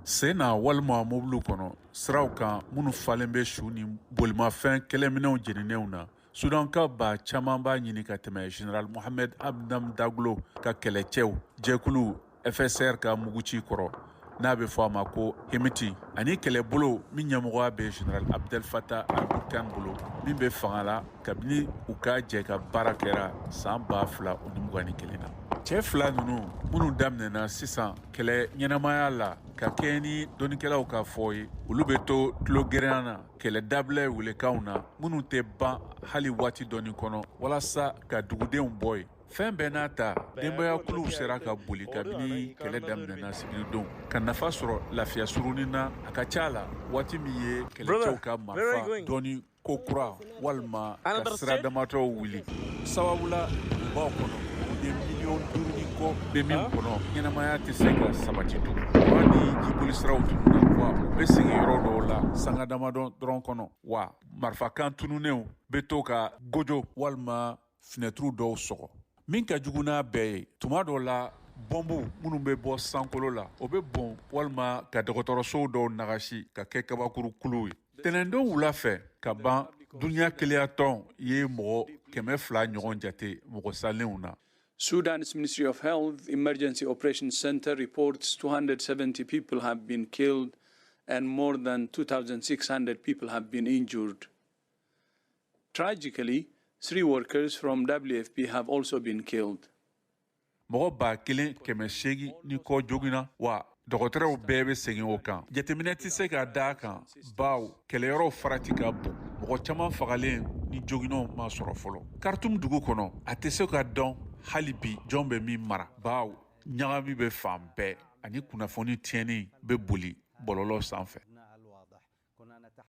Sen na walima mobiliw kɔnɔ, siraw kan minnu falen bɛ su ni bolimafɛn kɛlɛminɛnw jeninenw na, Sudanka ba caman b'a ɲini ka tɛmɛ General Mohamed Hamdan Daglo ka kɛlɛcɛw jɛkulu FSR ka muguci kɔrɔ, n'a bɛ fɔ a ma ko Hemeti, ani kɛlɛbolo min ɲɛmɔgɔya bɛ General Abdel Fattah al-Burhan bolo, min bɛ fanga la kabini u ka jɛ ka baara kɛra san 2021 na. Cɛ fila ninnu minnu daminɛna sisan kɛlɛ ɲɛnamaya la ka kɛɲɛ ni dɔnnikɛlaw ka fɔ ye, olu bɛ to tulo gɛrɛya na kɛlɛ dabila welekanw na minnu tɛ ban hali waati dɔɔni kɔnɔ walasa ka dugudenw bɔ yen. Fɛn bɛɛ n'a ta, denbayakuluw sera ka boli kabini kɛlɛ daminɛna sibiridon ka nafa sɔrɔ lafiya surunin na, a ka ca la waati min ye kɛlɛcɛw ka marifa dɔɔni ko kura walima ka sira damatɔw wuli. Sababu la, dugubaw kɔnɔ, duguden miliyɔn 5 ni kɔ bɛ min kɔnɔ, ɲɛnamaya tɛ se ka sabati tugun. Kuran ni jibolisiraw tununna, wa u bɛ segin yɔrɔ dɔw la sanga damadɔ dɔrɔn kɔnɔ, wa marifakan tununnenw bɛ to ka gojo walima finɛtiriw dɔw sɔgɔ. Min ka jugu n'a bɛɛ ye, tuma dɔw la bɔnbu minnu bɛ bɔ sankolo la, o bɛ bon walima ka dɔgɔtɔrɔsow dɔw nagasi ka kɛ kabakuru kuluw ye. Tɛnɛndon wula fɛ ka ban, duniɲa keleyatɔn ye mɔgɔ 200 ɲɔgɔn jate mɔgɔ salenw na. Sudan's Ministry of Health Emergency Operations Center reports 270 people have been killed and more than 2,600 people have been injured. Tragically, three workers from WFP have also been killed. Mɔgɔ 1800 ni kɔ joginna, wa dɔgɔtɔrɔw bɛɛ bɛ segin o kan. Jateminɛ tɛ se ka da a kan, baw kɛlɛyɔrɔw farati ka bon, mɔgɔ caman fagalen ni joginnaw ma sɔrɔ fɔlɔ. Khartoum dugu kɔnɔ, a tɛ se ka dɔn hali bi jɔn bɛ min mara, baw ɲagami bɛ fan bɛɛ ani kunnafoni tiɲɛni bɛ boli bɔlɔlɔ sanfɛ.